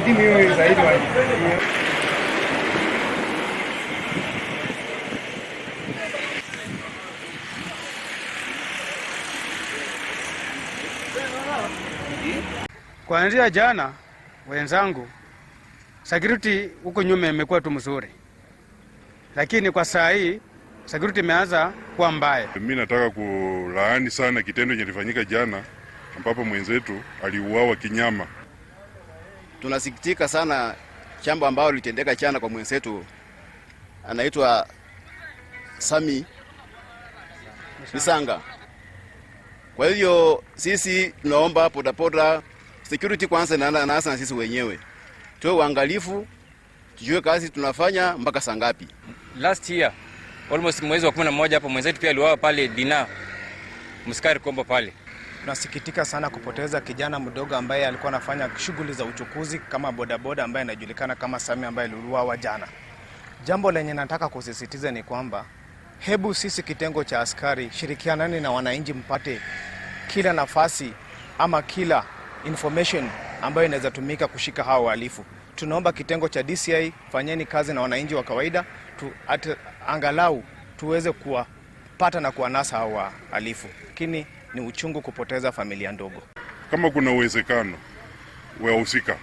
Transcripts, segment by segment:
Ni muhimu zaidi wa Kuanzia jana, wenzangu, security huko nyuma imekuwa tu mzuri, lakini kwa saa hii security imeanza kuwa mbaya. Mimi nataka kulaani sana kitendo kilifanyika jana ambapo mwenzetu aliuawa kinyama. Tunasikitika sana jambo ambalo litendeka jana kwa mwenzetu anaitwa Sami Misanga. Kwa hivyo sisi tunaomba bodaboda security kwanza inaanza na sisi wenyewe. Tuwe waangalifu, tujue kazi tunafanya mpaka saa ngapi. Last year almost mwezi wa 11 hapo mwenzetu pia aliuawa pale Dina Mskari Kombo pale. Tunasikitika sana kupoteza kijana mdogo ambaye alikuwa anafanya shughuli za uchukuzi kama bodaboda ambaye anajulikana kama Sami ambaye aliuawa jana. Jambo lenye nataka kusisitiza ni kwamba hebu sisi kitengo cha askari shirikianani na wananchi mpate kila nafasi ama kila information ambayo inaweza tumika kushika hao wahalifu. Tunaomba kitengo cha DCI fanyeni kazi na wananchi wa kawaida angalau tuweze kuwapata na kuwanasa hao wahalifu. Lakini ni uchungu kupoteza familia ndogo. Kama kuna uwezekano wahusika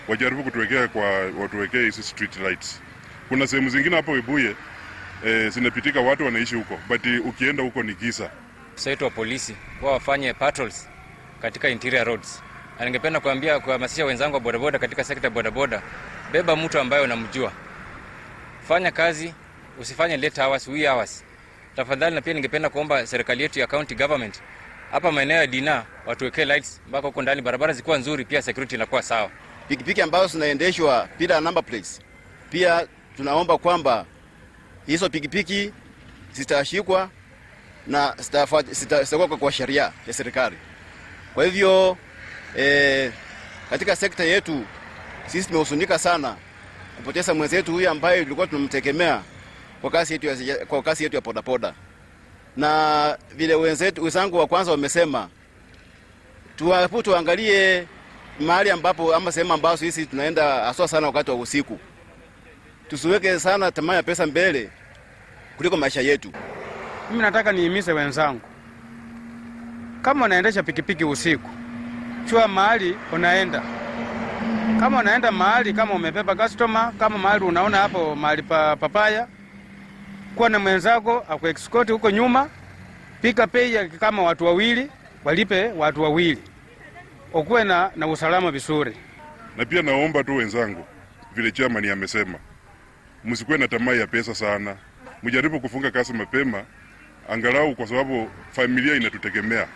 wajaribu kutuwekea kwa watuwekee hizi street lights. Kuna sehemu zingine hapo Webuye zinapitika watu wanaishi huko, but ukienda huko ni giza. Sasa wa polisi wao wafanye patrols katika interior roads. Na ningependa kuhamasisha wenzangu wa bodaboda katika sekta ya bodaboda, beba mtu ambaye unamjua. Fanya kazi, usifanye late hours, wee hours. Tafadhali. Na pia ningependa kuomba serikali yetu ya county government hapa maeneo ya Dina watuwekee lights mpaka huko ndani, barabara zikuwa nzuri, pia security inakuwa sawa. Pikipiki ambazo zinaendeshwa bila number plates, pia tunaomba kwamba hizo pikipiki zitashikwa na zitakuwa kwa sheria ya serikali. Kwa hivyo katika sekta yetu sisi tumehuzunika sana kupoteza mwenzetu huyu ambaye tulikuwa tunamtegemea kwa kazi yetu ya bodaboda. Na vile wenzangu wa kwanza wamesema, tuangalie mahali ambapo ama sehemu ambazo sisi tunaenda haswa sana wakati wa usiku. Tusiweke sana tamaa ya pesa mbele kuliko maisha yetu. Mimi nataka nihimize wenzangu, kama unaendesha pikipiki usiku, chua mahali unaenda. Kama unaenda mahali kama umebeba customer, kama mahali unaona hapo mahali pa papaya, kuwa na mwenzako akuescort huko nyuma, pika pay kama watu wawili, walipe watu wawili. Ukuwe na usalama vizuri. Na pia naomba tu wenzangu, vile chairman amesema, msikuwe na tamaa ya pesa sana. Mjaribu kufunga kazi mapema angalau, kwa sababu familia inatutegemea.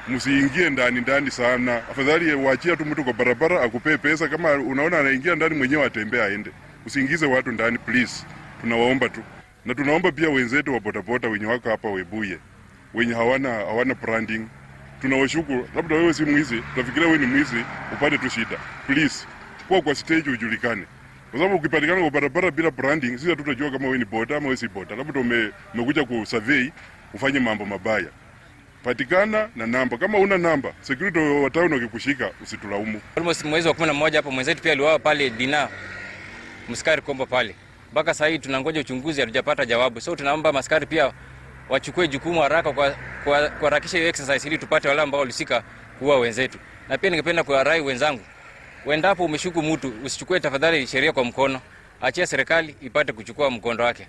Msiingie ndani ndani sana. Afadhali waachia tu mtu kwa barabara akupee pesa, kama unaona anaingia ndani mwenyewe atembea aende. Usiingize watu ndani please. Tunawaomba tu. Na tunaomba pia wenzetu wa bodaboda wenye wako hapa Webuye, wenye hawana branding. Tunawashukuru, labda wewe si mwizi, tunafikiria wewe ni mwizi, upate tu shida. Please, kuwa kwa stage ujulikane. Kwa sababu ukipatikana kwa barabara bila branding, sisi hatutajua kama wewe ni boda ama wewe si boda. Labda umekuja ku survey ufanye mambo mabaya. Patikana na namba. Kama una namba, security wa town wakikushika usitulaumu. Almost mwezi wa 11 hapo mwenzetu pia aliuawa pale Dina Mskari Kombo pale. Mpaka sasa hivi tunangoja uchunguzi, hatujapata jawabu. So tunaomba maskari pia wachukue jukumu haraka kwa kuharakisha hiyo exercise ili tupate wale ambao walihusika kuua wenzetu. Na pia ningependa kuwarai wenzangu, uendapo umeshuku mtu usichukue tafadhali sheria kwa mkono. Achia serikali ipate kuchukua mkondo wake.